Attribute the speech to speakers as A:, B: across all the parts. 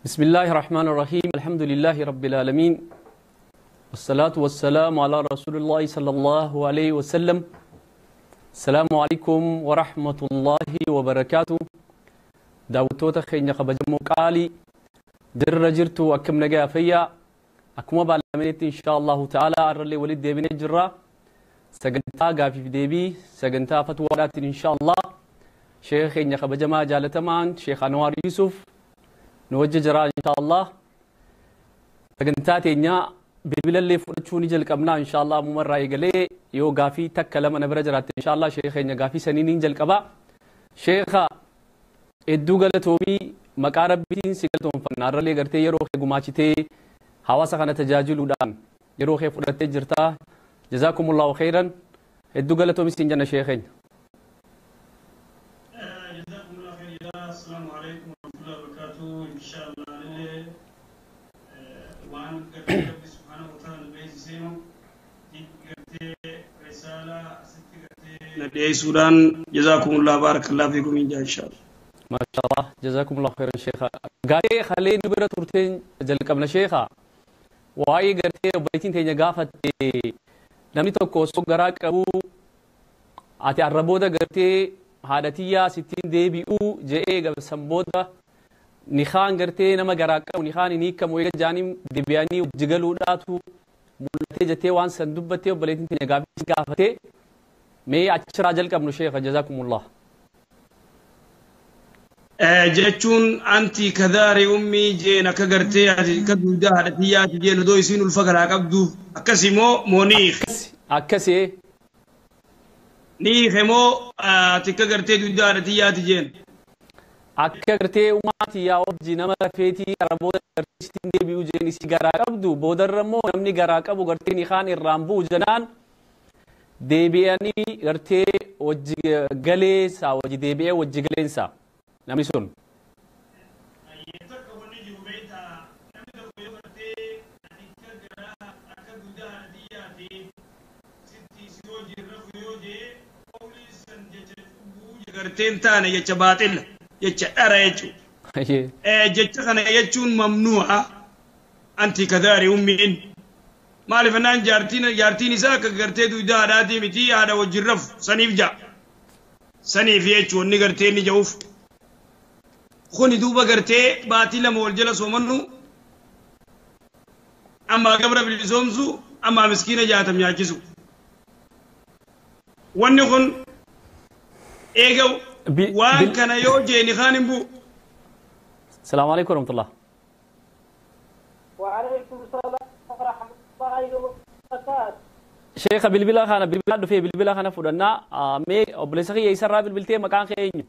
A: بسم الله الرحمن الرحيم. الحمد لله رب العالمين، والصلاة والسلام على رسول الله صلى الله عليه وسلم. السلام عليكم ورحمة الله وبركاته. Daawwattoota keenya kabajamoo qaalii dirra jirtu, akkam nagaa fayyaa? Akkuma baalameetti, insha Allahu ta'ala, arrallee walitti deebinee jirra sagantaa gaafiif deebii, sagantaa fatwaadhaatiin, insha Allah. Sheekha keenya kabajamaa jaalatamaan Sheekh Anwaar Yusuf nu wajji jira, insha Allah. Sagantaa teenya bilbilallee fudhachuu ni jalqabnaa, insha Allah. Ammumarraa eegalee yoo gaafii takka lama na bira jiraatte, insha Allah, sheekha keenya gaafii sanii ni jalqaba. Sheekha, hedduu galatoomii, maqaa Rabbiitiin si galatoonfanna. Har'allee gartee yeroo kee gumaachitee hawaasa kana tajaajiluudhaan yeroo kee fudhattee jirta. Jazaakumullahu khayran, hedduu galatoomii siin jenna, sheekh keenya.
B: جزاكم الله خير. السلام عليكم ورحمة الله وبركاته. إن شاء الله لله وأن ربي سبحانه وتعالى بيزينو رسالة ندعي سودان. جزاكم الله، بارك الله فيكم إن شاء الله.
A: ما شاء الله، جزاكم الله خيرا شيخا. Gaafii kalee nu bira turteen jalqabna, sheekha. Waa'ee gartee obboleettiin teenya gaafatte, namni tokko osoo garaa qabu ati arra booda gartee haadha tiyyaa sittiin deebi'uu je'ee, san booda nikaan gartee nama garaa qabu nikaan hin hiikamu eega jaanii deebi'anii wajji galuudhaatu mul'atee jettee waan san dubbattee, obboleettiin teenya gaafii gaafatee, mee achirraa jalqabnu, sheekha, jazakumullah.
B: Jechuun anti kadaari ummii jeen akka gartee ati akka duudaa haadha tiyyaati jeen odoo isiin ulfa garaa qabdu akkasi moo niike?
A: Akkasii.
B: Niike moo ati akka gartee duudaa haadha tiyyaati jeen?
A: Akka gartee ummaati yaa wajji nama rafeetii arra booda gartee sittiin deebi'uu jeen isii garaa qabdu, boodarra immoo namni garaa qabu gartee nikaan irraan bu'u janaan deebi'anii gartee wajji galeessa, wajji deebi'ee wajji galeensa namni sun.
B: Takka wanni jiru beektaa, namni tokko yoo gartee ati akka garaa akka duudaa haadha tiyyaati sitti si wajjin rafu yoo jee, qawlii san jecha cubbuu gartee hin taane, jecha baaxilla, jecha dhara jechuudha. Jecha kana jechuun mamnuu'a. Anti kadaari ummiin maaliif ennaan jaartiin isaa akka gartee duudaa haadhaatii miti, haadha wajjin rafu saniif ja'a. Saniif jechuun wanni gartee inni ja'uuf. Kuni duuba gartee baatii 2 wal jala soomannu, amma gabra bilisoomsu, amma miskiina 60 nyaachisu. Wanni kun eega waan kana yoo jeeni kaan hin bu'u.
A: السلام عليكم ورحمة الله.
C: وعليكم السلام ورحمة الله وبركاته.
A: Sheekha, bilbila kana, bilbila dhufee, bilbila kana fudhannaa. Mee obboleessa kiyya, isarraa bilbiltee, maqaan kee eenyu?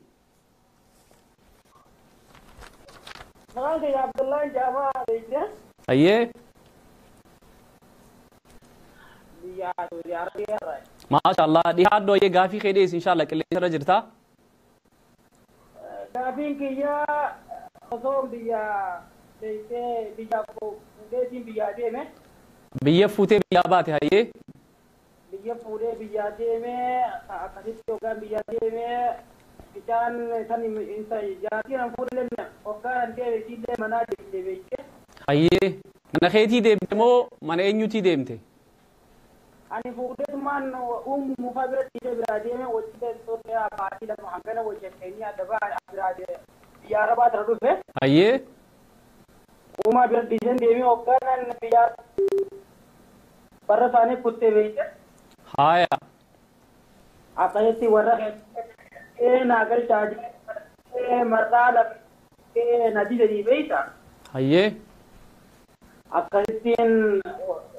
C: Maqaan kiyya Abdullahi Jaamaa beekte.
A: Ayyee.
C: Biyya Saudi Arabiyaa irraa.
A: Maasha Allah, dhiyaadhoo, ayyee, gaafii kee dhiyeessi, insha Allah, qilleensa irra jirta.
C: Gaafiin kiyya osoo biyya beektee biyya fuudheetiin biyyaa deeme.
A: Biyya fuutee biyyaa baate, hayyee.
C: Biyya fuudhee biyyaa deeme, akkasitti yookaan biyyaa deeme bishaan san jaartiin an fuudhee hoggaan deeme isiillee manaa deemte beekte.
A: Hayyee, mana keetii deemte moo mana eenyutii deemte?
C: Ani fuudheetumaan uumuu faa bira dhiisee biraa deeme, wajji turte baatii 2 hangana wajjateenii adda baa biraa biyya Arabaa tana dhufe.
A: Hayyee.
C: Uumaa bira dhiiseen deemee hoggaan biyya barra isaanii kuttee beekte.
A: Haaya.
C: Akkasitti warra keessatti naa galchaa jee marraa 2 na didanii beekta.
A: Hayyee.
C: Akkasittiin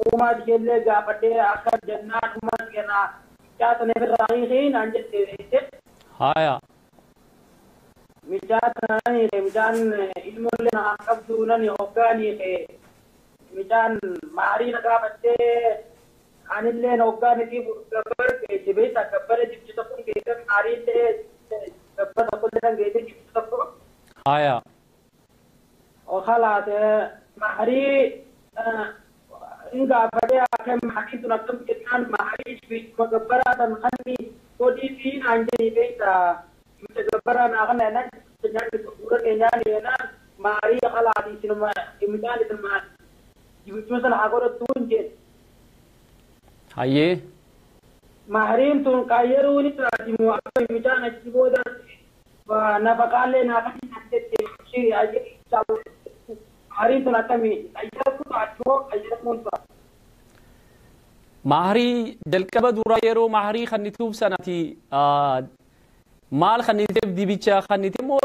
C: uumaa ijoollee gaafadhee akka jennaan uumaa kennaa micaa sana irraa hiikii naan jette beekte.
A: Haaya.
C: Micaa sana hiike, micaan ilmoollee naa qabdu nan hoggaan hiike, micaan maarii na gaafattee, anillee hoggaan isii gabbar geesse beekta, gabbara jibji tokko geesse, maariillee gabbar tokkollee nan geesse jibji tokko.
A: Haaya.
C: Khalaas, maarii in gaafadhee akka maarii sun akkam jennaan, maarii bichuma gabbaraa san kanni godhii fi naan jedhii beekta, micha gabbaraa naa kana naan nyaanni gurgura keenyaan jennaan Maarii khalaati isinuma mucaan isinuma jibichuu sana haa godhattu hin jeen.
A: Hayyee.
C: Mahariin tun qaayyaruun isaati moo akka mucaan achi booda nafaqaallee naaf jette mahariin tun akkamii qayyaratu taati moo qayyaramuun taati?
A: Maharii jalqaba duraa yeroo maharii kannituuf sanati maal kanniteef dibicha kannite moo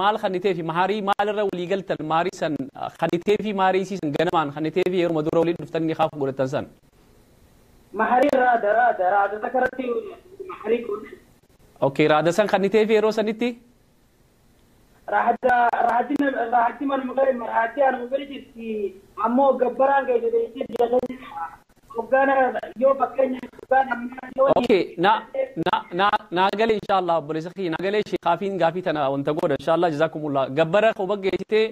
A: maal kanniteef maharii maalirra walii galtan maharii san kanniteefi maharii san ganamaan kanniteefi yeroo dura walii dhuftan ni kaafu godhatan san.
C: Maharii raada raada raada takkaratti maharii godhe.
A: Okay, raada san kanniteefi yeroo sanitti?
C: Raada raaddi raaddi manuma gari raaddi anuma bira jirti ammoo gabbaraan geesse biyya yoo fakkeenya
A: Okay, na na na na gale inshallah obboleessa kiyya na gale sheekaafiin gaafii tana wanta godha inshallah jazakumullah gabbara qoba geessitee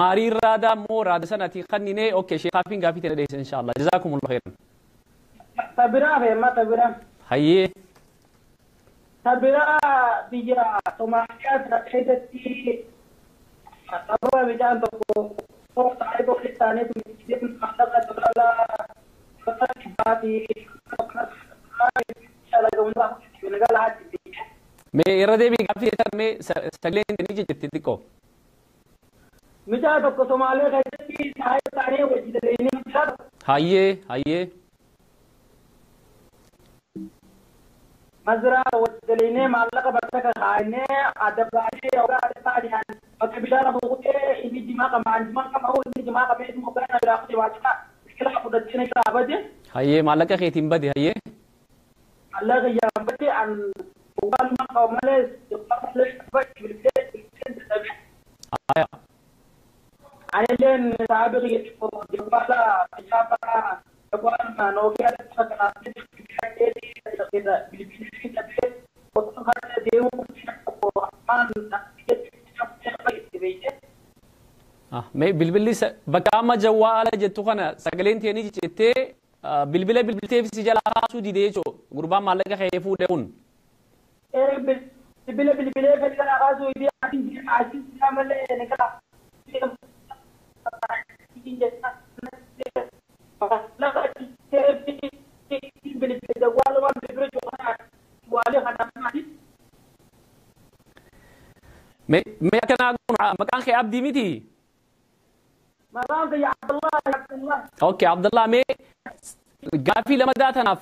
A: maarii raada immoo raada sanati kannine okay sheekaafiin gaafii tana dheesse inshallah jazakumullah khairan.
C: Tabiraa feema tabiraa.
A: Hayyee.
C: Tabiraa biyya Somaaliyaa sana keessatti sababa bishaan tokko taa'ee walitti taanee maallaqa doolaara
A: Mee irra deebii gaaffii tan mee sagaleen ni jijjiirti xiqqoo.
C: Mucaa tokko Somaalee keessatti taa'ee taanee hojii daleenii mucaa tokko.
A: Hayyee hayyee.
C: Maziraa hojii daleenii maallaqa bakka kaa'annee adda baasee yookaan adda baasee bakka bishaan hafu kutee inni jimaa qaba jimaa qaba inni jimaa qabee hoggaa biraa kutee waajjira.
A: Hayyee maallaqa keetiin bade hayyee.
C: Maallaqa kiyyaan bade an waanuma qabu malee
A: Haya.
C: Anilleen saabi kiyya jabbaala jabbaa jabbaala nookiyaa
A: Mee bilbilli bakka amma jawwaala jettu kana sagaleen teenii jettee bilbila bilbilteef si jala kaasuu didee jechuudha. Gurbaan maallaqa kee fuudhe kun.
C: Bilbila bilbilee kan jala kaasuu didee asin jira malee ni kala.
A: Mee akkanaa maqaan kee Abdii miti?
C: Maqaan kiyya Abdullah Abdullah.
A: Okay, Abdullah mee gaafii lama daatanaaf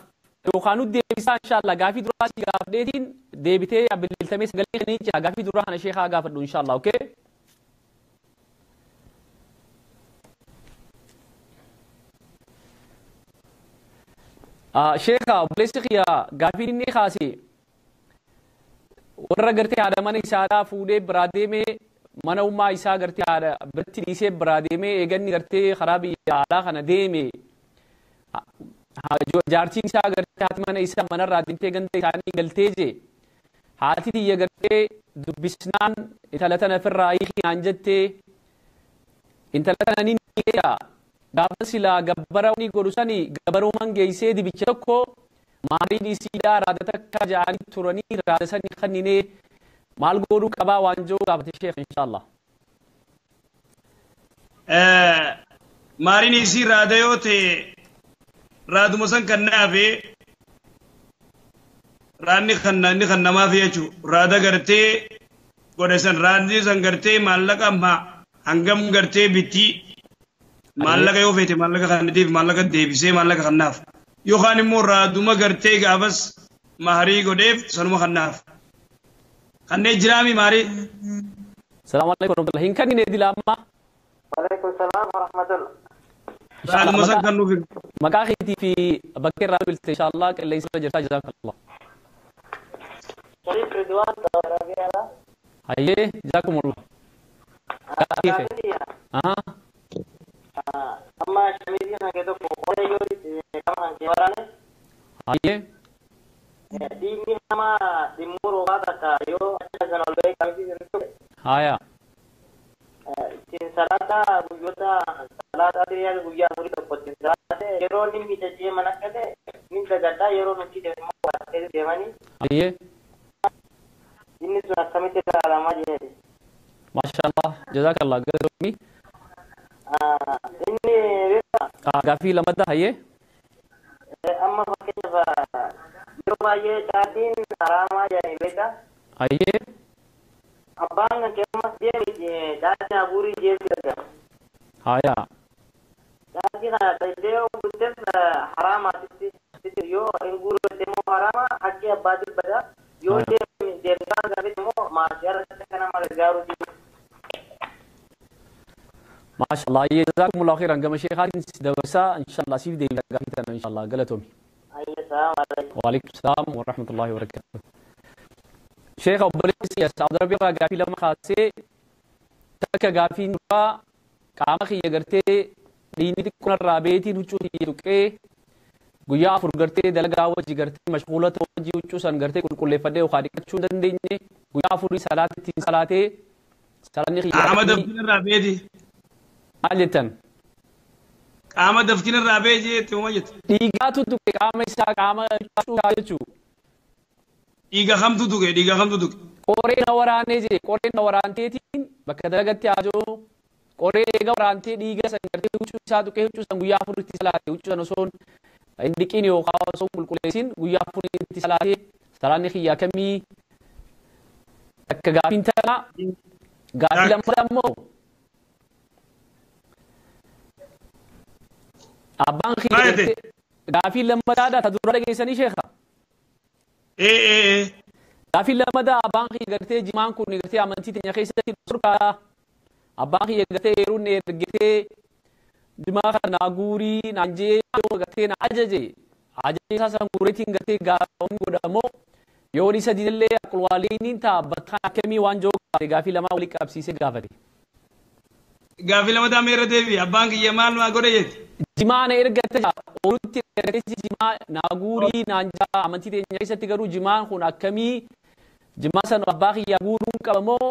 A: yookaan nu deebisaa inshallah gaafii duraa si gaafadheetiin deebitee bilbiltamee sagalee kennii jira gaafii duraa kana sheekaa gaafadhu inshallah okay? Sheekaa obboleessi kiyya gaafii inni kaase warra gartee haadha mana isaadhaa fuudhee biraa deemee mana ummaa isaa gartee haadha biratti dhiisee biraa deemee eeganni gartee karaa biyya alaa kana deeme jaartiin isaa gartee haati mana isaa manarraa deemtee ganda isaanii galtee jee haati tiyya gartee dubbisnaan intala tana ofirraa hiiki naan jettee intala tana ni niidha gaafa silaa gabbara ni godhu sani gabbarumaan geessee dibicha tokko maariin isiidhaa raada takka ja'anii turanii raada sani kanninee maal godhuu qabaa waan jiru gaafate sheekh inshallah.
B: Maariin isii raada yoo ta'e raaduma san kan naafe raadni kan inni kan namaaf jechuudha. Raada gartee godhe san raadni san gartee maallaqa amma hangam gartee bitti maallaqa yoo feete maallaqa kannitiif maallaqa deebisee maallaqa kannaaf yookaan immoo raaduma gartee gaafas maharii godheef sanuma kannaaf. Kanneen jiraami maarii.
A: Salaamu alaikum warahmatullahi. Hin kanneen dilaama.
D: Waalaikum salaam warahmatullah.
B: Raaduma san kan nuuf.
A: Maqaa keetii fi bakka irraa bilbilte inshallah qilleensa irra jirtaa jazakallah.
D: Sharif Ridwan Saudi Arabia.
A: Hayyee jazakumullah. Aha.
D: Amma shamizii kana kee tokko qola yoo qama kan kee waraane.
A: Hayyee.
D: Dhiigni namaa dhimmuu roobaa takka yoo achi sana ol ba'ee qamisi sun tuqe.
A: Haya.
D: Ittiin salaata guyyoota salaata hiriyaa guyyaa afurii tokko ittiin salaate yeroo inni miidhagee mana gale ni dagadhaa yeroo nuti deemu deemanii.
A: Hayyee.
D: Inni sun akkamitti ilaalamaa jireenya?
A: Maashaallah jazaakallah galatoomi.
D: Inni beekaa.
A: Gaaffii lammataa hayyee.
D: Amma fakkeenyaaf yeroo baay'ee caatiin haraamaa jedhanii beekaa.
A: Hayyee.
D: Abbaan kan keemmas deemi caatiin haguurii jeessi argama.
A: Hayaa.
D: Caatii kana ta'ee yoo gurteef haraamaa sitti yoo hin guurre immoo haraama haqqi abbaatiin bada yoo deemtaan gaafii immoo maatii irratti kan nama gargaaru.
A: Maashaallah jazaakumullahu khairan gama sheekaatiin si dabarsaa inshaallah siif deebisa gaafii tana inshaallah galatoomi. Waalaikum salaam wa rahmatullahi wa barakatuh. Sheekha obboleessi Saudi Arabiyaa irraa gaafii lama kaasee takka gaafiin duraa qaama kiyya gartee dhiigni xiqqoon irraa beetiin huccuu kiyya tuqee guyyaa afur gartee dalagaa wajji gartee mashguulata wajji huccuu san gartee qulqulleeffadhee yookaan dhiqachuu hin dandeenye guyyaa afurii salaata ittiin salaatee salaanni kiyya.
B: Qaama dafkin irraa beeti.
A: Maal jettan?
B: Qaama dafkin irraa beeti jettee uma jette.
A: Dhiigaatu tuqe qaama isaa qaama huccuu isaa jechuudha.
B: Dhiiga kamtu tuqe dhiiga kamtu tuqe.
A: Qoree na waraanee jee qoree na waraanteetiin bakka dalagatti haajoo qoree eega waraantee dhiiga san gartee huccuu isaa tuqee huccuu san guyyaa afuritti salaate huccuu san osoo hin dhiqin yookaan osoo hin qulqulleessin guyyaa afuritti salaatee salaanni kiyya akkamii takka gaafiin tana gaafii lammataa immoo abbaan kiyya gaafii lammataadha ta dura dhageessanii sheekha. Gaafii lammataa abbaan kiyya gartee jimaan kun gartee amantii teenya keessatti dhorkaa abbaan kiyya gartee yeroo inni ergitee jimaa kana naa guurii naan jee gartee na ajaje ajaje isaa san guureetiin gartee gaafii godhamoo yoo isa didallee aqulwaaliiniin ta'a bakka akkamii waan jiru gaafii lamaa walii qabsiisee gaafate.
B: Gaafii lamataa meerra deebi abbaan kiyya maal maa godhe jette.
A: Jimaa na ergate oolutti ergate jimaa naa guurii naan jaa amantii teenya keessatti garuu jimaan kun akkamii jimaa san abbaa kiyya guuruun qabamoo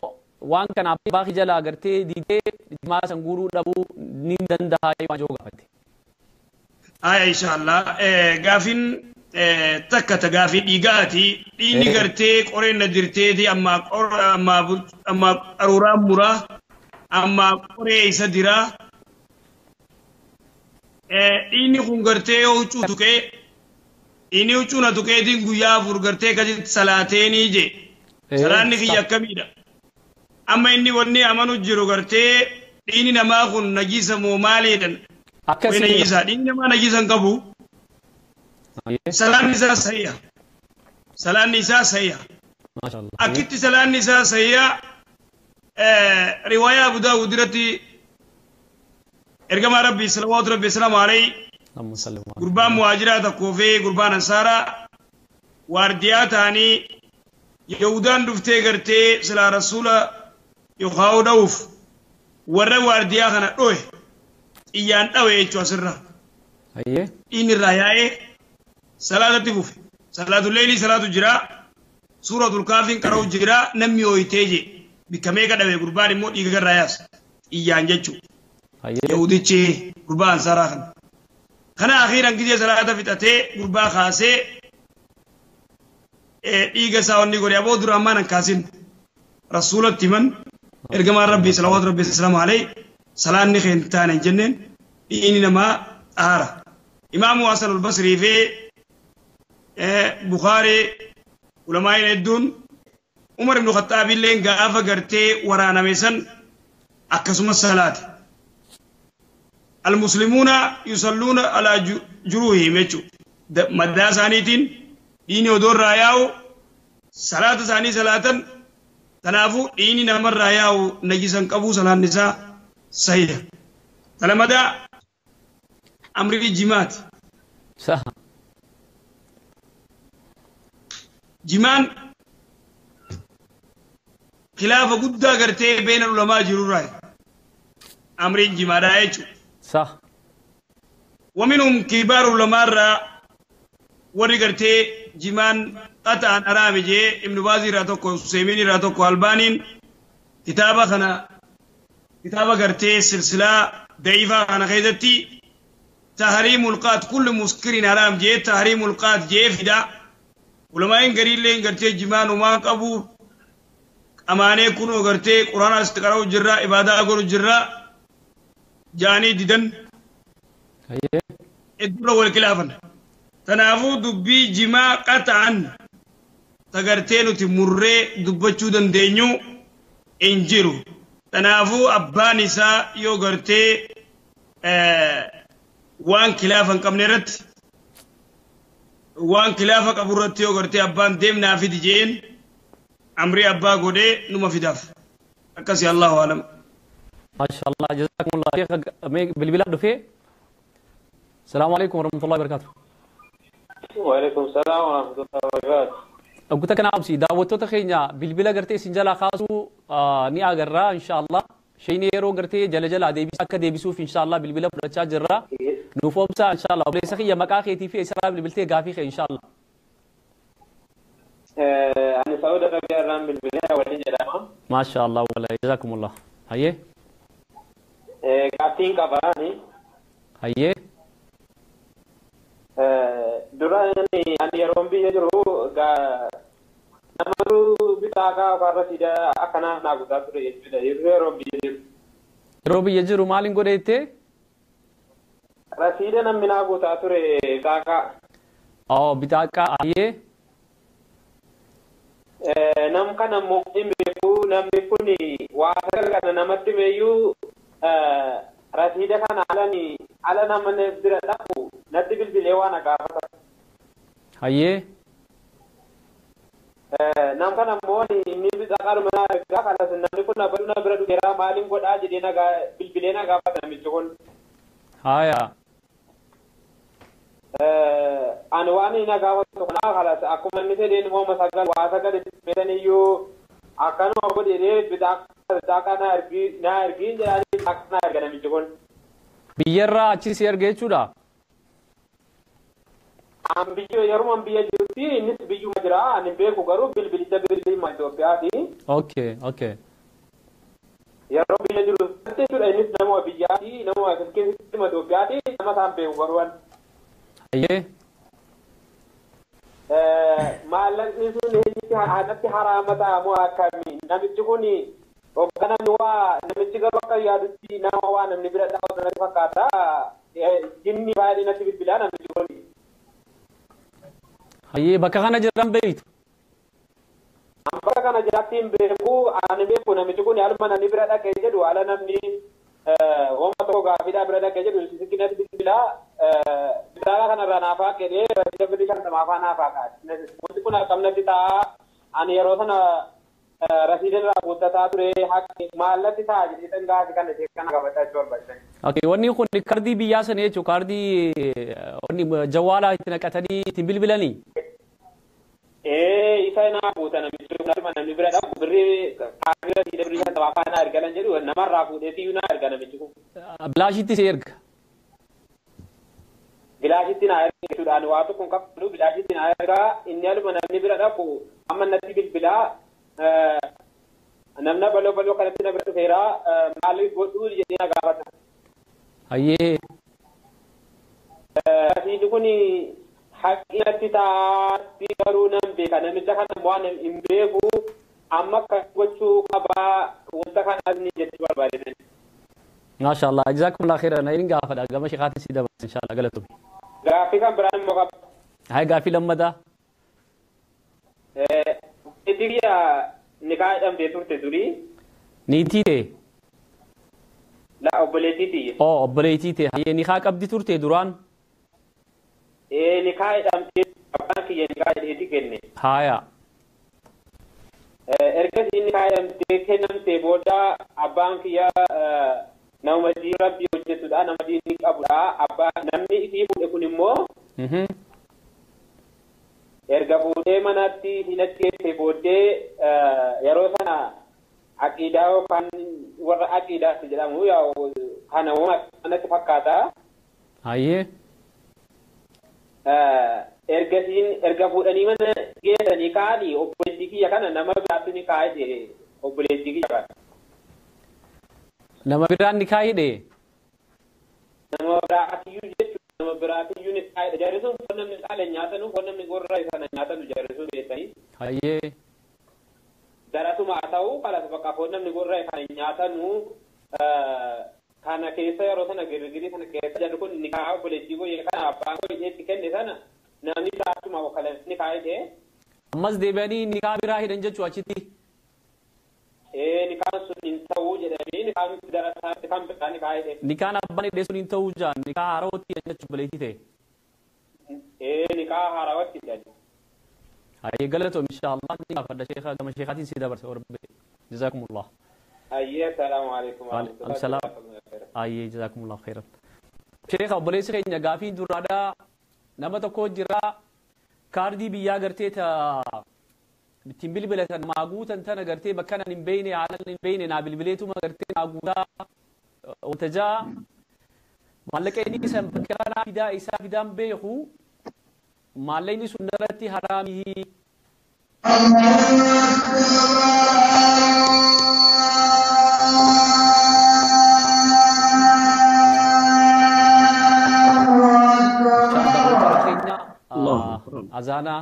A: waan kana abbaa kiyya jalaa gartee didee jimaa san guuruu dhabuu ni danda'a waan jiru gaafate.
B: Aya inshallah gaafiin takka ta gaafii dhiigaati dhiigni gartee qoreen na dirteeti amma amma qaruuraa muraa amma qoree isa diraa dhiigni kun gartee yoo huccuu tuqee dhiigni huccuu na tuqeetiin guyyaa afur gartee akkasitti salaateenii jee salaanni kiyya akkamiidha amma inni wanni amanu jiru gartee dhiigni namaa kun najiisa moo maaliidhan
A: Akkasii
B: najiisa dhiigni namaa najiisa hin qabu salaanni isaa sayya salaanni isaa sayya akkitti salaanni isaa sayya riwaayaa Abu Daawud irratti ergamaa Rabbii salawaatu Rabbii salaamu alayhi gurbaan muhaajiraa tokkoo fi gurbaan ansaaraa waardiyaa ta'anii Yahudaan dhuftee gartee silaa rasuula yookaan dha'uuf warra waardiyaa kana dho'e xiyyaan dhawe jechuu asirra. Dhiigni irraa yaa'ee salaatatti fufe. Salaatu leelii salaatu jira. Suuratul kaafiin qara'u jira namni hooyitee jee bikka meeqa dhabe gurbaan immoo dhiiga irraa yaasa xiyyaan jechuudha. Yahudichi gurbaa ansaaraa kana. Kana akhiiran gizee salaata fixatee gurbaa kaasee dhiiga isaa wanni godhe aboo dura ammaan hin kaasin rasuulatti himan ergamaan rabbii salawaatu rabbii salaamu alayhi salaanni kee hin taane hin jenneen dhiigni namaa xaara. Imaamu Hasan al-Basrii fi Bukaarii ulamaa'iin hedduun Umar ibn Khattaab illee gaafa gartee waraaname san akkasumas salaate. Almuslimuuna yusalluuna alaa juruuhihim jechuudha. Maddaa isaaniitiin dhiigni odoo irraa yaa'u salaata isaanii salaatan kanaafuu dhiigni namarraa yaa'u najisan qabu salaanni isaa sahiha. Talamadaa amrii jimaati. Jimaan khilaafa guddaa gartee beena ulamaa jirurraa amriin jimaadhaa jechuudha. ومنهم كبار العلماء warri gartee jimaan qaxaan haraami jee Ibnu Baazii irraa tokko Useymiin irraa tokko Albaaniin kitaaba kana kitaaba gartee silsilaa da'iifaa kana keessatti tahriimul qaat kullu muskirin haraam jee tahriimul qaat jee fida ulamaa'iin gariilleen gartee jimaan umaan qabu Amaanee kunoo gartee quraana asitti qara'u jirra ibaadaa godhu jirra jaanii didan iddura wal khilaafan. Kanaafuu dubbii jimaa qaxa'an tagartee nuti murree dubbachuu dandeenyu hin jiru. Kanaafuu abbaan isaa yoo gartee waan khilaafa hin qabne irratti waan khilaafa qabu irratti yoo gartee abbaan deemnaa fidi jeen amrii abbaa godhee numa fidaaf. Akkasii Allahu alam.
A: Maashaallah jazakumullah. Sheekh bilbila dhufee. Salaamu alaikum warahmatullahi wabarakatuh.
E: Waalaikum salaam warahmatullahi wabarakatuh.
A: Dhugguta kana obsi daawwattoota keenya bilbila gartee isin jalaa kaasuu ni agarra inshaallah. Shayni yeroo gartee jala jalaa deebisa akka deebisuuf inshaallah bilbila fudhachaa jirra. Nuuf obsaa inshaallah. Obboleessa kiyya maqaa keetii fi eessarraa bilbiltee gaafii kee inshaallah.
E: Ani Saudi Arabiyaa irraan bilbilee waliin jedhama.
A: Maashaallah wallahi jazakumullah. Hayyee.
E: Gaaffiin qaba ani.
A: Hayyee.
E: Dura ani yeroon biyya jiru namatu bitaakaa yookaan rasiida akkanaa naa guutaa ture jechuudha. Yeroo biyya jiru.
A: Yeroo biyya jiru maaliin godhe jettee?
E: Rasiida namni naa guutaa ture bitaakaa.
A: Oo bitaakaa hayyee.
E: Nam kana immoo hin beeku namni kun waa sagal kana namatti meeyyuu rasiida kana ala nama bira dhaqu natti bilbilee waa na gaafata.
A: Hayyee.
E: Nam kana immoo inni bitaqaadhuma na ergaa kanas namni kun abaluu na bira dhufeera maaliin godhaa jedhee bilbilee na gaafata namichi kun.
A: Haya.
E: Ani waan inni na gaafatu kana kalas akkuma inni fedheen immoo sagal waa sagal itti iyyuu akkanuma godhee bitaakaa na ergiin jedhanii bitaakaa na erga namichi kun.
A: Biyyarraa achi si erga jechuudha.
E: An biyya yeruma biyya jirutti innis biyyuma jira ani beeku garuu bilbilicha bilbilima Itoophiyaati.
A: Okay okay.
E: Yeroo biyya jirutti jechuudha innis nama biyyaati nama keessatti Itoophiyaati nama isaan beeku garuu.
A: Hayyee.
E: Maallaqni sun natti haraama ta'a moo akkamii namichi kun hoggaa namni waa namichi garuu akka yaadutti nama waa namni bira dhaabatu natti fakkaata jinni baay'ee natti bilbilaa namichi kun.
A: Hayyee bakka kana jiran beektu.
E: Bakka kana jiraatti hin beeku ani beeku namichi kun haaluma namni bira dhaqee jedhu haala namni wama tokko gaaffiidhaa bira dhaqee jedhu sikkinatti bilbilaa bitaakaa kanarraa naafaa jedhee rasiida birrii shantamaafaa naafaa kaa'e. Wanti kun akkam natti ta'a ani yeroo sana rasiida irraa guuttataa ture maallatti ta'a jedhee dhangaasi kana ishee kana gaafachaa jechuu barbaachisan.
A: Okay, wanni kun kaardii biyyaa sana jechuun kaardii wanni jawwaalaa itti naqatanii ittiin bilbilanii.
E: Isa naa guuta namichi kun namni bira dhaqu birrii kaardii rasiida birrii shantamaafaa naa ergalan jedhu namarraa fuudheetiyyuu naa erga namichi kun.
A: Bilaashitti si erga.
E: Bilaashitti naa erga jechuudhaan waa tokko hin qabdu bilaashitti naa ergaa inni aluma namni bira dhaqu amma natti bilbilaa namna baloo baloo kanatti na bira dhufeera maaliif godhuu jedhee na gaafata.
A: Hayyee.
E: Rasiidni kun haqqi natti taa'atti garuu nan beeka namicha kana waan hin beeku amma akka gochuu qabaa wanta kanaas ni jechuu barbaade.
A: Maashaallah jazakumullah khairan inni gaafadha gama sheekhaatti si dabarsa inshaallah galatoom.
E: Gaaffii kan biraan immoo qaba.
A: Hayi gaaffii lammataa.
E: Niitii nikaa hidhamtee turte durii.
A: Niitii ta'e.
E: La obboleettii tiyya.
A: Oo obboleettii ta'e hayyee nikaa qabdi turte duraan.
E: Nikaa hidhamtee abbaan kiyya nikaa hidheeti kenne.
A: Haya.
E: Ergasii nikaa hidhamtee kennamtee booda abbaan kiyya nama diin rabbii hojjetudha nama diinni qabudha abbaa namni isii fuudhe kun immoo erga fuudhee manatti isiin geesse booddee yeroo sana aqiidaa yookaan warra aqiidaatti jedhamu kana natti fakkaata.
A: Hayyee.
E: Ergasiin erga fuudhanii mana geessanii ka'anii obboleettii kiyya kana nama biraatti ni kaa'e jedhe obboleettii kiyya kana.
A: Nama biraan ni kaa'e
E: Nama biraatiyyuu jechuudha. Nama biraatiyyuu ni kaa'e. Jarri sun foon namni qaale nyaatanu foon namni gorra sana nyaatanu jarri sun beektanii.
A: Hayyee.
E: Darasuma haa ta'u kalas bakka foon namni gorra'e kan nyaatanu kana keessa yeroo sana girgirii sana keessa jarri kun nikaa obboleettii koo kana abbaan koo isheetti kenne sana namni biraatuma wakkalan nikaa hidhee.
A: Ammas deebi'anii nikaa biraa hidhan jechuu achitti.
E: Nikaan sun hin ta'uu jedhamee nikaan darasaatti kan biraa nikaa hidhe.
A: Nikaan abbaan hidhee sun hin ta'uu jaan nikaa haarawatti hidhan jechuu obboleettii ta'e.
E: Nikaa haarawatti hidhan.
A: Hayyee galatoom inshaallah ni gaafadha sheekha gama sheekaatiin si dabarsa warbe. Jazaakumullah.
E: Hayyee assalaamu alaikum
A: warahmatullahi wabarakatuh. Hayyee jazaakumullah khairan. Sheekha obboleessi keenya gaafii duraadhaa nama tokko jira kaardii biyyaa gartee ta ittiin bilbilatan maa guutan tana gartee bakka nan hin beeyne haala hin beeyne naa bilbileetuma gartee naa guutaa wanta jaa maallaqa inni san bakka kanaa fidaa isaa fidaan beeku maallaqni sun irratti haraamii. Azana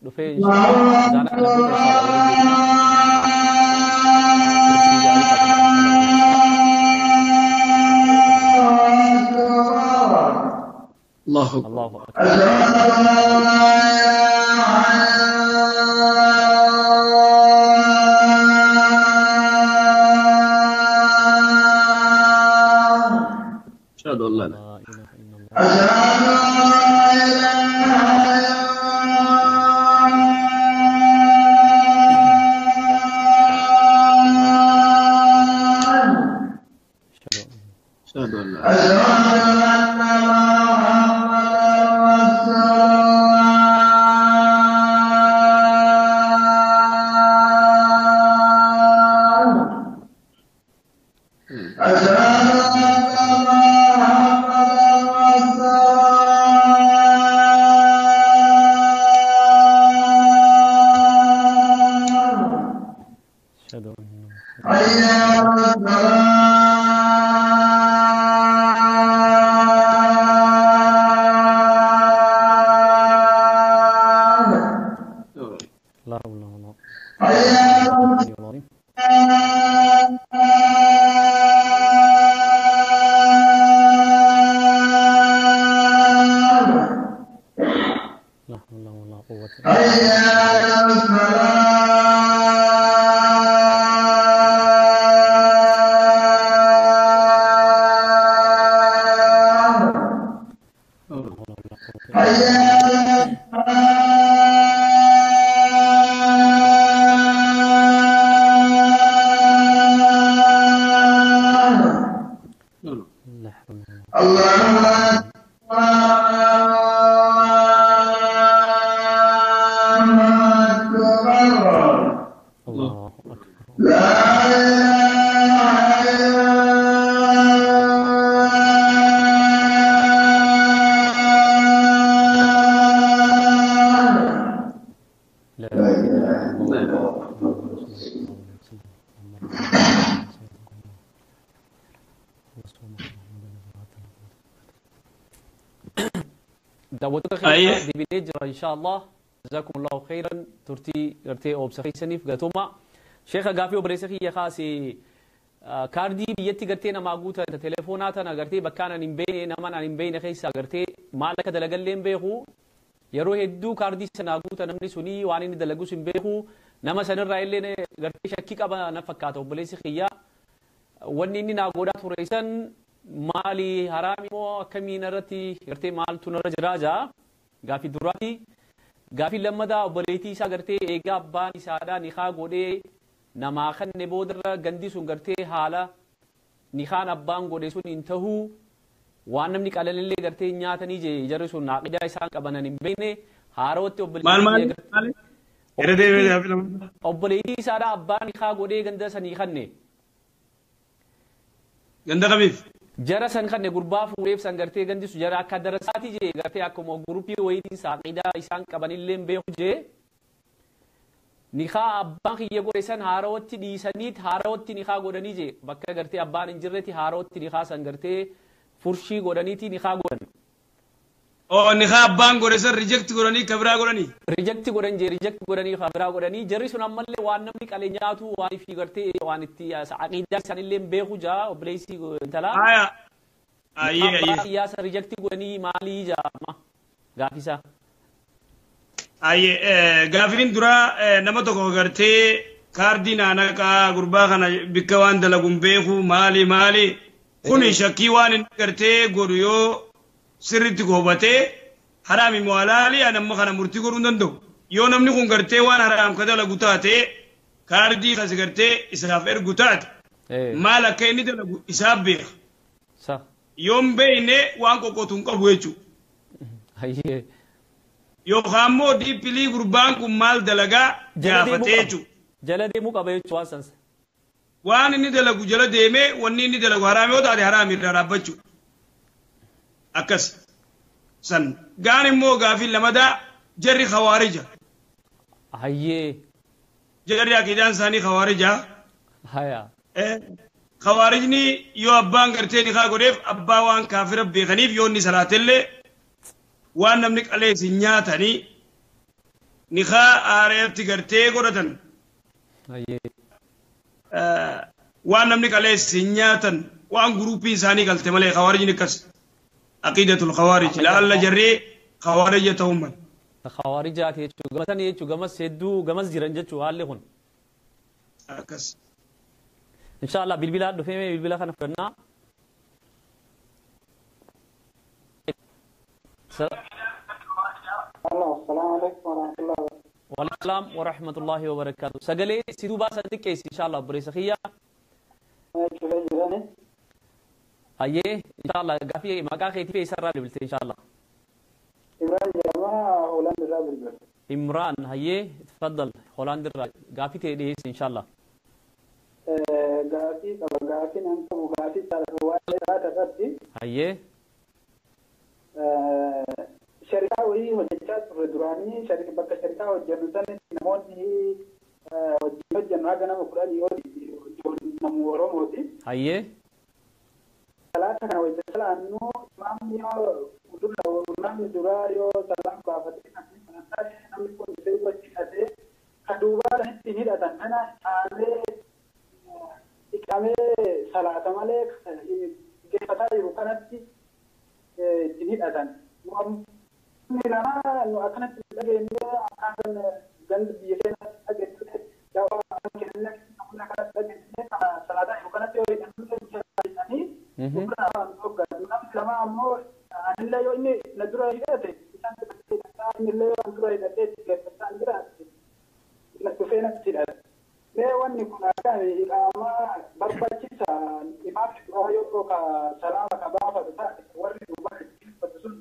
A: dhufee azana kana booda inshallah.
F: Allahu
A: Allahu akbar.
F: Ashhadu an la
A: La ilaha illallah.
F: Ashhadu an la
A: Ashhadu anna La hawla wala quwwata illa billah. La hawla wala quwwata illa La hawla wala Allahu akbar. La ilaha illallah. Daawwattoota keenya deebinee jira inshaallah. Jazakumullahu khairan turtii gartee obsa keessaniif galatooma. Sheekha gaafii obboleessa kiyya kaasee kaardii biyyatti gartee namaa guutan telefoonaa tana gartee bakka anan hin beekne nama anan hin beekne keessa gartee maal akka dalagallee hin beeku yeroo hedduu kaardii sanaa guuta namni sunii waan inni dalagus hin beeku nama sanirraa illee gartee shakkii qaba na fakkaata obboleessi kiyya wanni inni naa godhaa ture san maali haraami moo akkamiin irratti gartee maaltu narra jiraa jaa gaafii duraati. Gaafii lammataa obboleettii isaa gartee eegaa abbaan isaadhaa nikaa godhee namaa kanne boodarra gandi sun gartee haala nikaan abbaan godhe sun hin tahuu waan namni qalanillee gartee nyaatanii jee jarri sun naaqidaa isaan qabanan hin beekne haarawatti obboleettii isaadhaa abbaan nikaa godhee ganda sanii kanne.
B: Ganda kamiif?
A: Jara san kanne gurbaa fuudheef san gartee gandi sun jara akka darasaati jee gartee akkuma guruppii wayiitiin saaqidaa isaan qabanillee hin beeku jee nikaa abbaan kiyya godhe san haarawatti dhiisaniit haarawatti nikaa godhanii jee bakka gartee abbaan hin jirretti haarawatti nikaa san gartee furshii godhaniiti nikaa godhan.
B: Oo nikaa abbaan godhe san reject godhanii kabiraa godhanii.
A: Reject godhan jee, reject godhanii kabiraa godhanii, jarri sun ammallee waan namni qalee nyaatu waan fi gartee waan itti aqiidaa isaanillee hin beeku jaa obboleessi intalaa.
B: Haya. Ayyee
A: Abbaa
B: ayyee.
A: kiyyaa reject godhanii maalii jaa amma gaafisa.
B: Ayyee, gaafiin duraa nama tokko gartee kaardii naanaqaa gurbaa kana bikka waan dalaguun beeku maali maali. Kuni shakkii waan inni gartee godhu yoo sirriitti goobatee haraami moo halaali, ani amma kana murtii godhuu hin danda'u. Yoo namni kun gartee waan haraam ka dalagu taate, kaardii kas gartee isaaf ergu taate, maal akka inni dalagu isaaf beeka.
A: Sa.
B: Yoo hin beekne waan qoqqootu hin qabu jechuudha.
A: Hayyee.
B: Yookaan immoo diippilii gurbaan kun maal dalagaa
A: Jala deemuu
B: gaafatee
A: qaba.
B: jechuudha.
A: Jala deemuu qaba jechuudha waan sansa.
B: Waan inni dalagu jala deemee, wanni inni dalagu haraami yoo taate haraami irraa dhaabbachuu. Akkas. San. Gaan immoo gaafii lamadaa jarri khawaarija.
A: Hayyee.
B: Jarri aqiidaan isaanii khawaarija.
A: Haya.
B: Khawaarijni yoo abbaan gartee nikaa godheef abbaa waan kaafira beekaniif yoo inni salaatellee waan namni qalees hin nyaatanii nikaa aareetti gartee godhatan.
A: Hayyee.
B: Waan namni qalees hin nyaatan waan guruupii isaanii galte malee khawaarijni akkas. Aqiidatul khawaarij la'alla jarree khawaarija ta'uu mala.
A: Khawaarijaati jechuudha. Gamas jechuudha, gamas hedduu gamas jiran jechuudha haalli kun.
B: Akkas.
A: Inshallah bilbila dhufee mee bilbila kana fudhannaa.
C: Assalamu alaikum warahmatullahi wabarakatuh.
A: Waalaikum salaam wa rahmatullahi wa barakatuh. Sagalee si duubaa san xiqqeessi inshallah obboleessa kiyya.
C: Cufee jirani.
A: Hayyee, inshallah gaafii maqaa keetii fi eessarraa bilbilte inshallah?
C: Ibrahim jedhama, Hoolaand irraa bilbila.
A: Imraan, hayyee, tafaddal, Hoolaand irraa gaafii ta'e dhiyeessi inshallah.
C: Gaafii qaba, gaafii nan qabu gaafii waa'ee salaata irratti.
A: Hayyee.
C: Sharikaa wayii hojjechaa turre duraanii, bakka sharikaa hojjennu sanitti namoonni hojii hojjennu haga nama 10 yoo namu Oromooti.
A: Hayyee.
C: Salaata kana wayita salaannu imaamni yoo imaamni duraa yoo salaam baafatee namni kun dhufee wajji hidhatee ka duubaa sanitti hin hidhatan kana caalee dhiqamee salaata malee geeffataa jiru kanatti ittiin hidhatan. Namni lama nu akkanatti dhageenye akkaataan ganda biyya keenyatti dhageenye daawaa kenna namoonni akkanatti dhageenye salaataa jiru kanatti yoo hidhanii namni lama ammoo anillee yoo inni na dura hidhate isaan hidhataa, innillee yoo dura hidhatee itti geeffataa hin jiraate dhufee natti hidhate. Mee wanni kun akkami, iqaamaa barbaachisa, imaamni duraa yoo ka salaama ka baafatu taate warri duubaa itti uffatu sun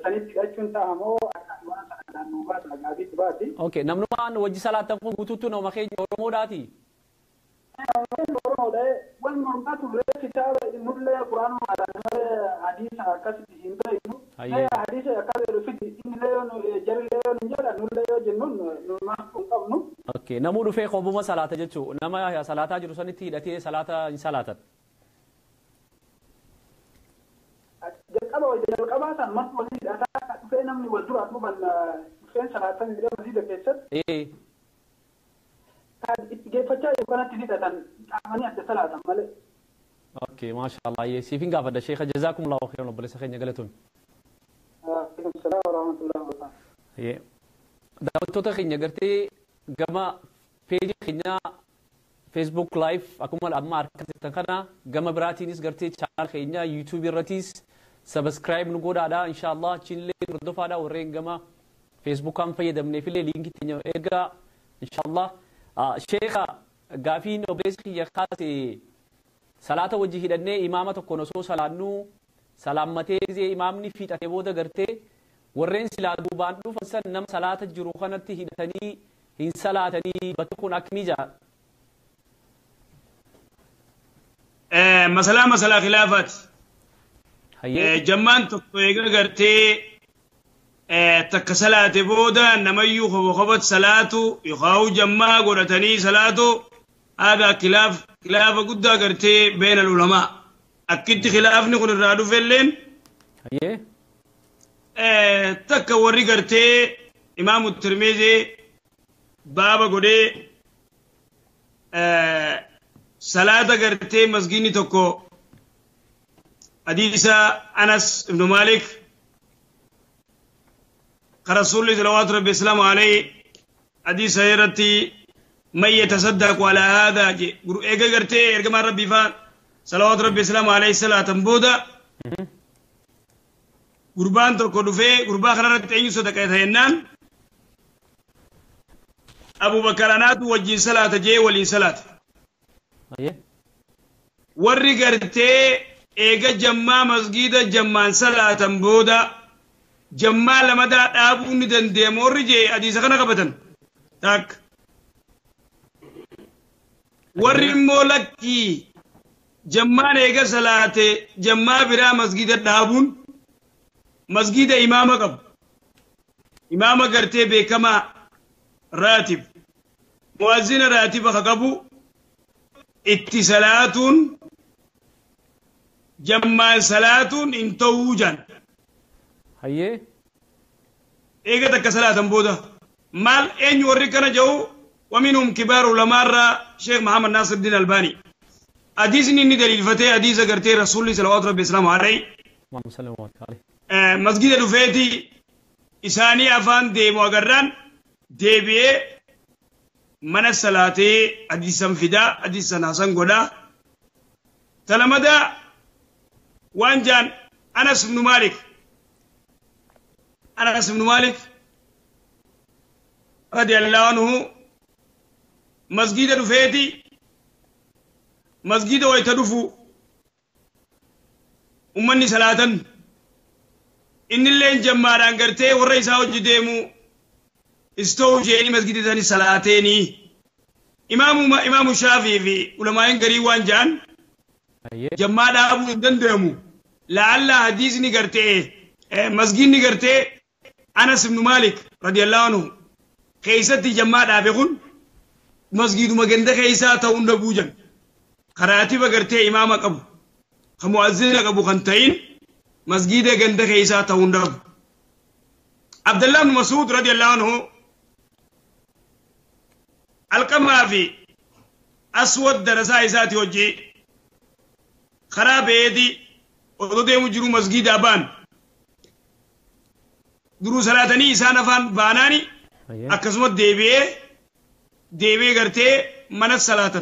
C: sanitti hidhachuun ta'a moo akka waan sana naannoo baasa gaafii baati?
A: Okay, namnumaan wajji salaatan kun guutuutti nama keenya Oromoodhaati.
C: Oromoodha, wal mormaa turre, kitaaba nullee quraanuma malee hadiisa akkasitti hin beeknu. Hadiisa akkas jedhu fidi, innillee yoo jarillee yoo nu jedha, nullee yoo jennuun nu maal hin qabnu.
A: Okay, namuu dhufee koobuma salaata jechuun nama salaataa jiru sanitti hidhatee salaata hin salaatan.
C: Jalqaba wayita jalqabaa san manni walii hidhataa dhufee namni wal duraa duuban dhufeen salaatan jedhee masjiida keessatti. Kan itti geeffachaa jiru kanatti hidhatan qaamanii adda salaatan malee.
A: Okay, maasha Allah. Siifin gaafadha sheekha, jazaakumullahu khairan obboleessa keenya, galatoon.
C: Alaikum salaam wa rahmatullahi wa barakatuh.
A: Daawwattoota keenya gartee gama peejii keenyaa Facebook Live akkuma amma harka jirtan kana, gama biraatiinis gartee channel keenya YouTube irrattis subscribe nu godhaadha inshallah, achiinillee hordofaadha. Warreen gama Facebookaan fayyadamneefillee liinkii teenya ergaa inshallah. Sheekha, gaafiin obboleessi kiyya kaase salaata wajji hidhannee imaama tokkoon osoo salaannuu salaammatee gisee imaamni fiixatee booda gartee warreen silaa duubaan dhufan san nama salaata jiru kanatti hidhatanii hin salaatanii, bakki kun akkamii jaa?
B: Masalaa khilaafaati. Jammaan tokko eega gartee takka salaate booda namayyuu kobo kobat salaatu yookaan jammaa godhatanii salaatu, haadaa khilaaf, khilaafa guddaa gartee beena ulamaa. Akkitti khilaafni kun irraa dhufelleen Takka warri gartee Imaamu Tirmizii baaba godhee salaata gartee masgiidni tokko hadiisa Anas ibnu Maalik ka Rasuulli salawaatu rabbi islaamu alayhi hadiisa irratti man yatasaddaqu alaa haadaa je eega gartee ergamaan rabbii faa salawaatu rabbi islaamu alayhi salaatan booda gurbaan tokko dhufee gurbaa kanarratti eenyu sadaqata jennaan Abubakar anaatu wajjin salaata jee waliin salaata. Warri gartee eega jammaa masgiida jammaan salaatan booda jammaa lamadaa dhaabuu ni dandeema warri jee hadiisa kana qabatan. Takka. Warri immoo lakkii jammaan eega salaate jammaa biraa masgiida dhaabuun masgiida imaama qabu. Imaama gartee beekamaa raatib. Muwazzina raatiba ka qabu itti salaatuun jammaan salaatuun hin ta'uu jan.
A: Hayyee.
B: Eega takka salaatan booda maal eenyu warri kana jedhu ومنهم كبار علماء شيخ محمد ناصر الدين الألباني. حديثني إني دليل فتي حديث قرتي رسول الله صلى الله عليه وسلم عليه. مسجد رفيتي إساني أفان ديمو أقران ديبي من الصلاة حديثا فدا حديثا حسن قدا تلمدا وانجان أنس بن مالك أنس بن مالك رضي الله عنه مسجد رفيتي مسجد ويتدفو أمني صلاة إن اللي جماران قرتي والرئيس هوجي ديمو استو جيني مسجد ثاني صلاتيني إمام الشافعي في علماء قريوان جان جماعة أبو دندمو لعل حديث نقرتي مسجد نقرتي أنس بن مالك رضي الله عنه كيستي جماعة أبيكون مسجد مجند كيسا تون دبوجن قراتي بقرتي إمامك أبو خمؤذنك أبو خنتين مسجد جند كيسا تون دب عبد الله بن مسعود رضي الله عنه القما في أسود درسا إساتي وجي خراب يدي ودودي مجرو مسجد أبان درو صلاتني إسان فان باناني أكسمت ديبي ديبي قرتي من الصلاة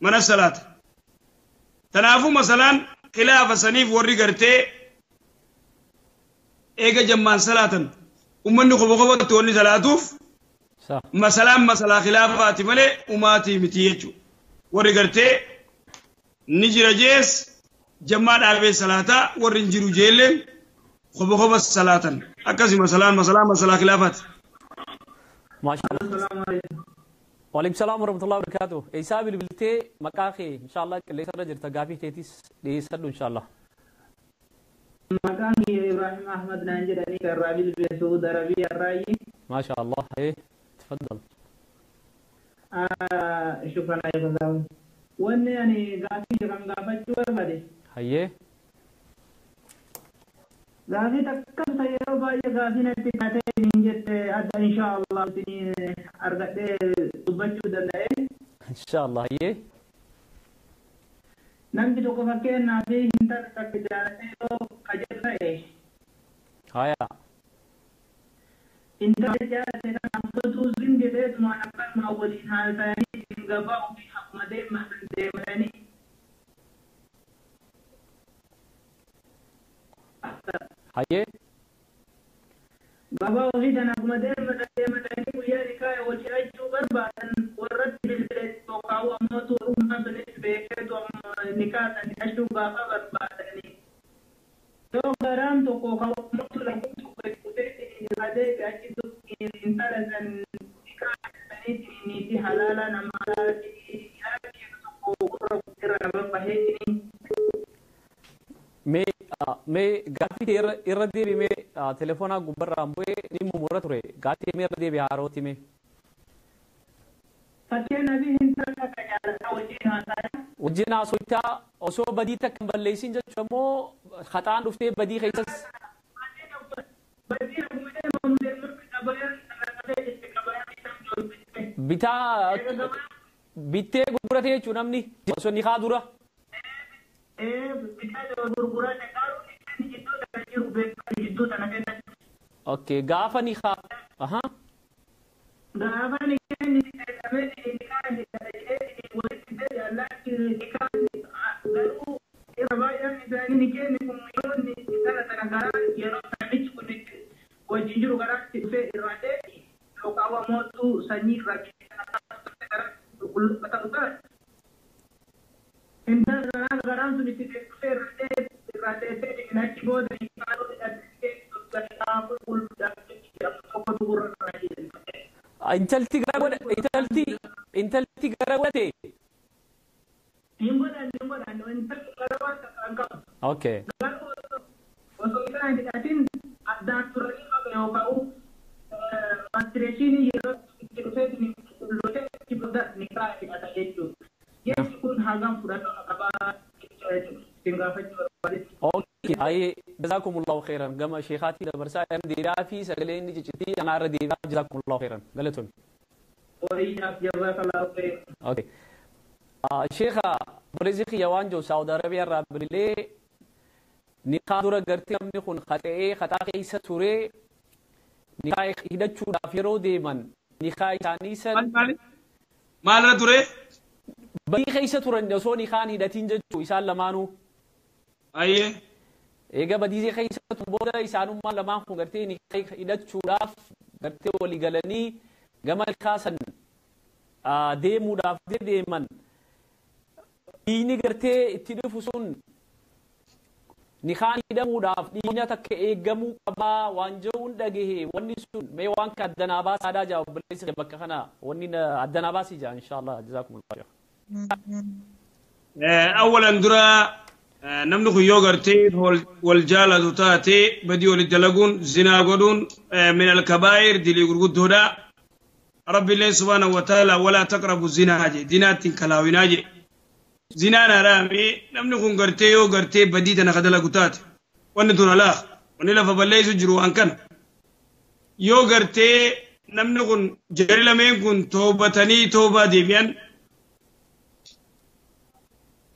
B: من الصلاة تنافو مثلا خلاف سنيف وري قرتي إيجا جمان صلاة ومن خبخبة تولي صلاتوف مثلا مثلا خلافات ملي وماتي متيجو وري قرتي نجر جيس جمان عربي صلاة وري نجرو جيلين خبخبة صلاة أكاسي مثلا مثلا مثلا خلافات.
A: ما شاء الله.
C: السلام عليكم.
A: وعليكم السلام ورحمة الله وبركاته. إيسا بالبلتي مكاخي إن شاء الله اللي سر جرت غافي تيتيس ليسر إن شاء الله.
C: مكاني إبراهيم أحمد نانجر أني كرابيل بسعود عربية الرأي.
A: ما شاء الله. إيه تفضل.
C: شكرا يا فضل. وأنا يعني غافي رم غافة شو بدي.
A: هيه.
C: غافي تكم سيرو باي غافي نتي كاتي نينجت أدا إن شاء الله تني أرجع تبچو دلائي.
A: إن شاء الله. هيه.
C: نمت توقف نافي هنتر تكجارته كجرة.
A: هيا.
C: انت جارته نامتو زين جده ما نبغى ما أولين هالتاني إنجابا وفي حكمته ما ديمتاني.
A: هيه.
C: بابا وفي تناقمته ما ديمتاني ويا ركاي وشاي شوبر بارن ورد بالبلد توقعوا أموت ورمنا سنس بيكت ونكاة نشوف بابا بربادني. تو غرام تو كوكا موت لكم تو كوكا هذا أكيد إنت لازم نكاة نيتي حلالا نمالا
A: مي غافي إردي بي مي تليفونا غبر أمبوي نيمو مرتوري غافي مي إردي بي هاروتي مي. وجينا سويتا أسو بديتا كم بليسين جت شمو Khataan dhuftee badii keessas. Bitaa bittee gurguratee jechuun namni osoo nikaa dura. Okay, gaafa nikaa. Aha.
C: Gaafa nikaa inni hidhamee nikaa hidhatee walitti ta'e allaatti nikaa garuu irra baay'een isaanii nikeen kun yeroo inni intala tana karaa yeroo namichi kun wajjin jiru karaa itti dhufee irraa ta'e yookaan mootuu sanyii irraa qulqulluu ta'u taate. Intala garaan sun itti dhufee irraa ta'e irraa ta'e achi booda nikaa hidhatee
A: Intalti gara godha intalti intalti gara godhate.
C: Hin godhanne hin godhanne intalti gara waan takka hin qabu.
A: Okay.
C: Garuu osoo isaan hidhatin addaan turanii qabu yookaan mastireeshinii yeroo itti dhufee qulqullootee itti booda nikaa hidhata jechuudha. Jechi kun hagam fudhatama qabaa jechuudha. Isin gaafachuu barbaadetti.
A: Okay. Ayi jazakumullahu khairan gama sheekaatii dabarsaa deeraa fi sagalee inni ciccitii anaa irra deebi'aa jazakumullahu khairan galatoon.
C: Wayyaaf jazakallahu khairan.
A: Okay. Sheekha obboleessi kiyya waan jiru Saawud Arabiyaa irraa bilbilee nikaa dura gartee namni kun qaxa'ee qaxaa keessa turee nikaa hidhachuudhaaf yeroo deeman nikaa isaanii san
B: Maalirra ture?
A: Badii keessa turan osoo nikaan hidhatiin jechuu isaan lamaanuu.
B: Ayyee.
A: Egaa badii keessa turan booda isaanummaa lamaan kun gartee nikaa hidhachuudhaaf gartee walii galanii gama nikaa san deemuudhaaf deeman. Dhiigni gartee itti dhufu sun nikaan hidhamuudhaaf dhiigna takka eegamuu qabaa waan jiruun dhagahe wanni sun mee waan ka addanaa baasaadhaa jaa obboleessi bakka kana wanni addanaa baasii jaa inshaallah jazaakumullahu khairan.
B: Awwalan dura namni kun yoo gartee wal jaalatu taate badii walitti dalaguun zinaa godhuun min alkabaa'ir dilii gurguddoodha. Rabbi illee subhaanahu wa ta'ala walaa taqrabu zinaa jee zinaatti hin kalaawinaa jee. Zinaan haraami namni kun gartee yoo gartee badii tana ka dalagu taate wanni tun alaa wanni lafa balleessu jiru waan kana yoo gartee namni kun jari lameen kun toobatanii toobaa deebi'an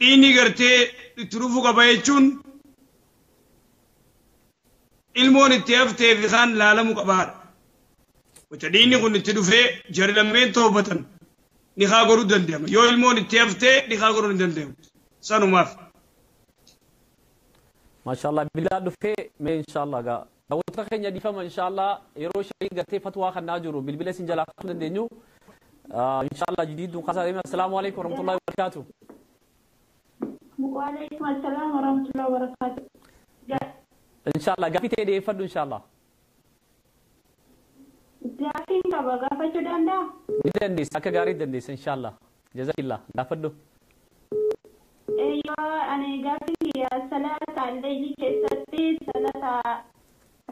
B: dhiigni gartee itti dhufuu qaba jechuun ilmoon itti haftee fi kaan laalamuu qabaadha. Wacha dhiigni kun itti dhufee jari lameen toobatan nikaa godhuu danda'ama. Yoo ilmoon itti haftee nikaa godhuu hin danda'amu. Sanumaaf.
A: Maashaallah bilaa dhufee mee inshaallah gaa. Daawwattoota keenya dhiifama inshaallah yeroo ishee gartee fatwaa kannaa jiru bilbila isin jalaa kaasuu dandeenyu. Inshaallah jidiidduun kaasaa deema. Assalaamu alaikum warahmatullahi wabarakaatuh.
G: Waalaikum assalam warahmatullahi wabarakatuh.
A: Inshaallah gaaffii ta'e dhiyeeffadhu inshaallah.
G: Gaaffiin qaba gaafachuu danda'a?
A: Ni dandeessa akka gaarii dandeessa inshaallah. Jazakillah gaafadhu.
G: Yoo ani gaaffiin kiyya salaata leeylii keessatti salaata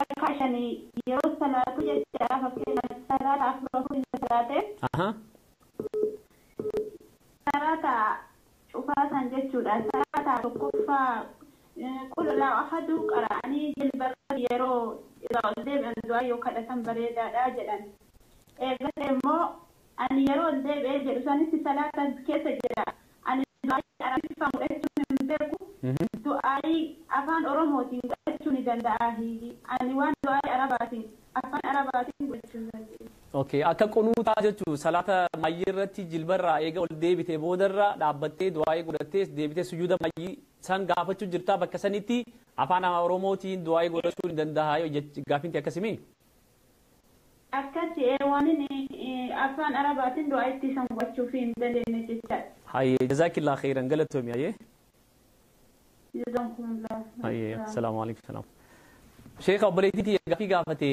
G: rakkaa shanii yeroo salaatu jecha fakkeenyaaf salaata afur afur salaate. Salaata cufaa san jechuudha. Salaata tokkoffaa qul laa ahadu qara'anii jilba yeroo irraa ol deebi'an du'aa yoo kadhatan bareedaadha jedhan. Eegas immoo ani yeroo ol deebi'ee jedhu sanitti salaata keessa jira. Ani du'aa arabiffaan godhachuu hin beeku. Du'aa afaan Oromootiin godhachuu ni danda'a. Ani waan du'aa arabaatiin afaan arabaatiin godhachuu hin danda'u.
A: Okay, akka qunuutaa jechuun salaata mayyii irratti jilbarraa eega ol deebitee boodarra dhaabbattee du'aa godhattee deebitee sujuuda mayyii san gaafachuu jirtaa bakka sanitti afaan Oromootiin du'aa godhachuu ni danda'a gaaffinti akkasimii?
G: Akkasi waan inni afaan Arabaatiin du'aa itti san gochuuf hin dandeenye jechaadha.
A: Hayyee jazaakillaa khairan galatoomi hayyee.
G: Jazakumullah.
A: Hayyee assalaamu alaikum salaam. Sheekha obboleettiitii gaaffii gaafate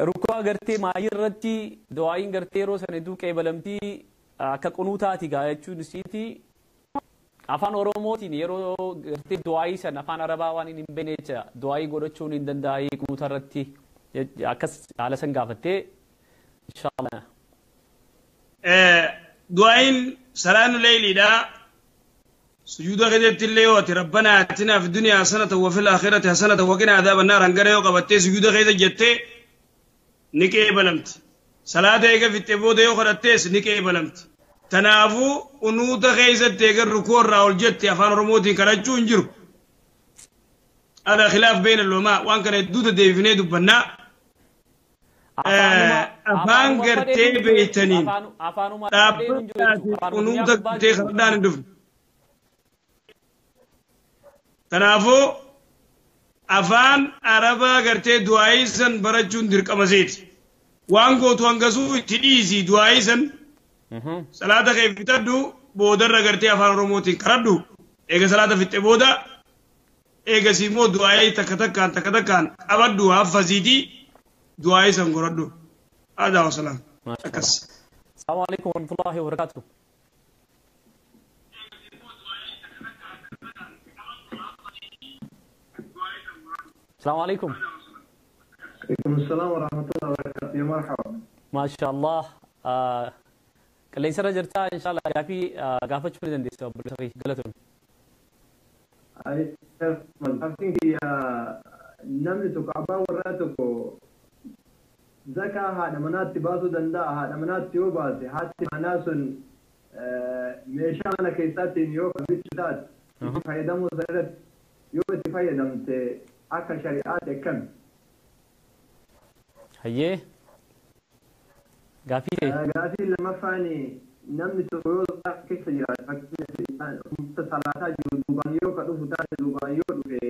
A: rukkoo gartee maayii irratti du'aayin gartee yeroo sana hedduu qeebalamtii akka qunuutaati gaa jechuun isiiti. Afaan Oromootiin yeroo gartee du'aayii sana afaan Arabaa waan hin beekne jecha du'aayii godhachuun hin danda'ii qunuuta irratti akkas haala san gaafattee inshaallah.
B: Du'aayin salaannu leeyliidha. Sujuuda keessatti illee yoo ati rabbanaa atinaa fi duniyaa hasanatan wa fil aakhirati hasanatan wa qinaa adaaban naar hangana yoo qabattee sujuuda keessa jettee ni qeebalamti. Salaata eega fixxee booda yoo kadhattees ni qeebalamti. Kanaafuu qunuuta keessatti eega rukuu irraa ol jette afaan Oromootiin kadhachuu hin jiru. Ala khilaaf beena loomaa waan kana hedduuta deebifnee dubbannaa. Afaan gartee beeytaniin dhaabbataatiin qunuuta gartee kadhadhaan hin dhufne. Kanaafuu afaan Arabaa gartee du'aayii san barachuun dirqama seeti. Waan gootu hangasuu itti dhiisii du'aayii san salaata kee fixadhu boodarra gartee afaan Oromootiin kadhadhu. Eega salaata fixxe booda eegasii immoo du'aayii takka takkaan takka takkaan qabadhu haffasiitii du'aayii san godhadhu. Aadaa wasalaam. Akkas.
A: Assalamu alaikum warahmatullahi wabarakatuh. Assalamu alaikum.
H: عليكم السلام ورحمة الله وبركاته. يا مرحبا.
A: ما شاء الله. Qilleensarra jirtaa inshallah gaafii gaafachuu ni dandeessa obboleessa kee galatoon.
H: Gaaffiin kiyya namni tokko abbaan warraa tokko zakaa haadha manaatti baasuu danda'a. Haadha manaatti yoo baase haati manaa sun meeshaa mana keessaatiin yoo bichuu taate itti fayyadamuu sana irratti yoo itti fayyadamte akka shari'aatti akkami?
A: Hayyee. Gaafii ta'e.
H: Gaafii lammaffaan namni tokko yoo keessa jiraate fakkeenyaaf uummata salaataa jiru duubaan yoo ka dhufu taate duubaan yoo dhufe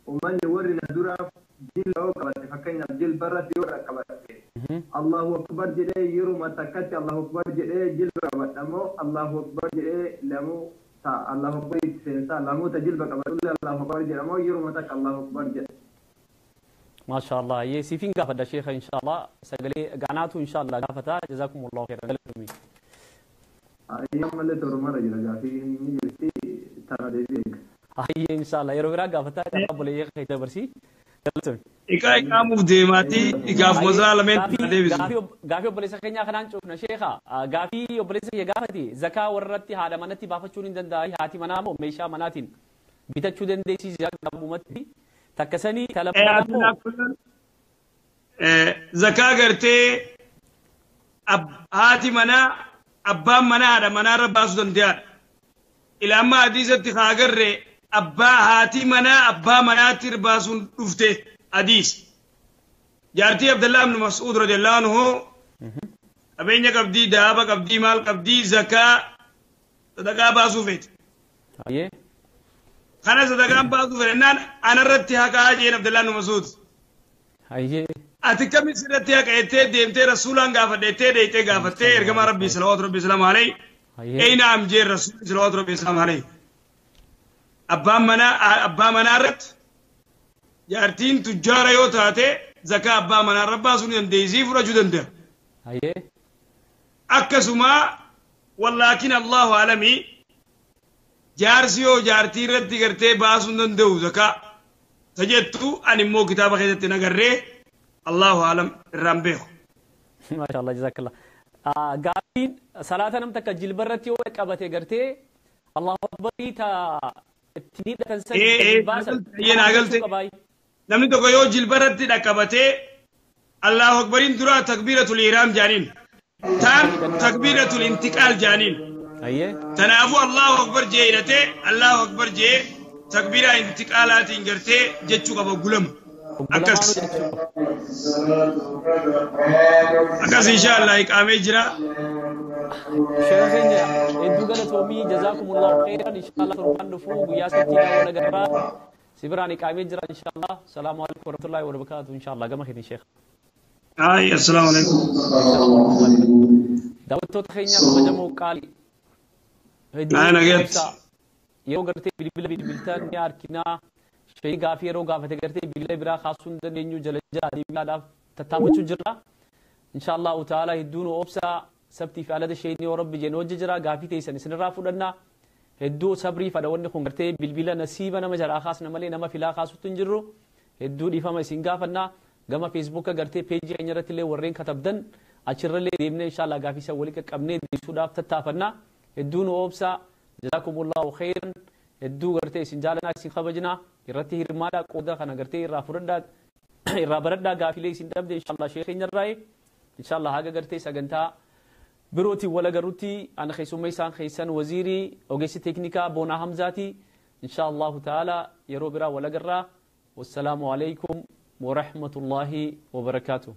H: uummanni warri na duraa jilba yoo qabate fakkeenyaaf jilba irratti yoo qabate Allahu Akbar jedhee yeruma takkatti Allahu Akbar jedhee jilba qabadha moo Allahu Akbar jedhee lamuu ta'a Allahu Akbar itti seensaa lamoota jilba qabadhullee Allahu Akbar jedha moo yeruma takka Allahu Akbar jedha.
A: ما شاء الله يسيفين قافة شيخ إن شاء الله سجلي قناته إن شاء الله قافة جزاكم الله خيرا.
H: أيام اللي ترمى رجل قافين نجلسي ترى ديك.
A: هاي إن شاء الله يروي قافة قبل يخي تبرسي.
B: إقامة ديماتي إقامة مزالمين ديبس.
A: قافي وبليس خينيا خلنا نشوفنا شيخة قافي وبليس يقافتي زكاة ورتي هذا منتي بافتشون دنداي هاتي منامو ميشا مناتين بتشودن ديسي زكاة ممتي. Takkasanii
B: zakaa gartee haati manaa abbaan manaa haadha manaarra baasuu danda'aadha. Ila amma hadiisatti haa agarre abbaa haati manaa abbaa manaatti baasuun dhufte hadiis. Jaartii Abdallaa ibn Mas'uud radiyallahu anhu qabeenya qabdii daaba qabdii maal qabdii zakaa sadaqaa baasuu feete. Kana sadaqaan baasuu fedhannaan anarratti haqaa jeen Abdallaa ibn Mas'uud. Ati kamis irratti haqa jettee deemtee rasuulaan gaafadhe jettee deeytee gaafattee ergamaa Rabbii salawaatu Rabbii salaamu alayhi. Ee naam jeen rasuulli salawaatu Rabbii salaamu alayhi. Abbaan manaa irratti jaartiin tujjaara yoo taate zakaa abbaa manaa irra baasuu ni dandeessii fudhachuu danda'a. Akkasuma wallaakin Allahu alamii jaarsi yoo jaartii irratti gartee baasuu hin danda'u zakaa tajettu ani immoo kitaaba keessatti hin agarree Allahu alam irraan beeku.
A: Maasha Allah jazakallah. Gaaffiin salaata nam takka jilba irratti yoo qabate gartee Allahu akbarii ta itti hidhatan san baasan.
B: Namni tokko yoo jilba irratti dhaqqabatee Allahu akbariin dura takbiiratul ihraam jaaniin taan takbiiratul intiqaal jaaniin. Kanaafuu Allahu Akbar jee hidhatee Allahu Akbar jee takbiiraa intiqaalaatiin gartee jechuu qaba gulama. Akkas. Akkas inshallah iqaamee jira.
A: Sheekh keenya hedduu galatoomii jazaakumullahu khairan inshallah torbaan dhufuu guyyaa sattiidhaa wal agarraa si biraan iqaamee jira inshallah. Salaamu alaikum warahmatullahi wabarakatuh inshallah gama keetiin sheekh.
B: Ay assalaamu alaikum.
A: Daawwattoota keenya kabajamoo qaalii. Yeroo gartee bilbila bilbiltaan ni arginaa shayii gaafii yeroo gaafate gartee bilbila biraa kaasuu hin dandeenyu jala jala deebiidhaaf tattaafachuu jirra. Inshaallahu ta'ala hedduun obsaa sabtii fi alada shayii yoo rabbi jeen hojii jira gaafii teessan isinirraa fudhannaa hedduu sabrii fadha wanni kun gartee bilbila nasiiba nama jalaa kaasna malee nama filaa kaasutti hin jirru hedduu dhiifama isin gaafannaa gama feesbuuka gartee peejii keenya irratti illee warreen katabdan achirrallee deemnee inshaallah gaafii isa walii qaqqabnee deebisuudhaaf tattaafannaa. Hedduun obsaa Jazakumullahu khairan. Hedduu gartee isin jaalanaa, isin kabajnaa. Irratti hirmaadhaa, qooda kana gartee irraa fudhadhaa, irraa baradhaa. Gaafilee isin dhabde inshallah sheekh keenya irraa. Inshallah haga gartee sagantaa birootiin wal agarrutti, ana keessummaa isaan keessan waziirii ogeessi teeknikaa Boonaa Hamzaati. Insha Allahu ta'ala yeroo biraa wal agarraa. Wassalaamu alaikum warahmatullaahi wabarakaatuh.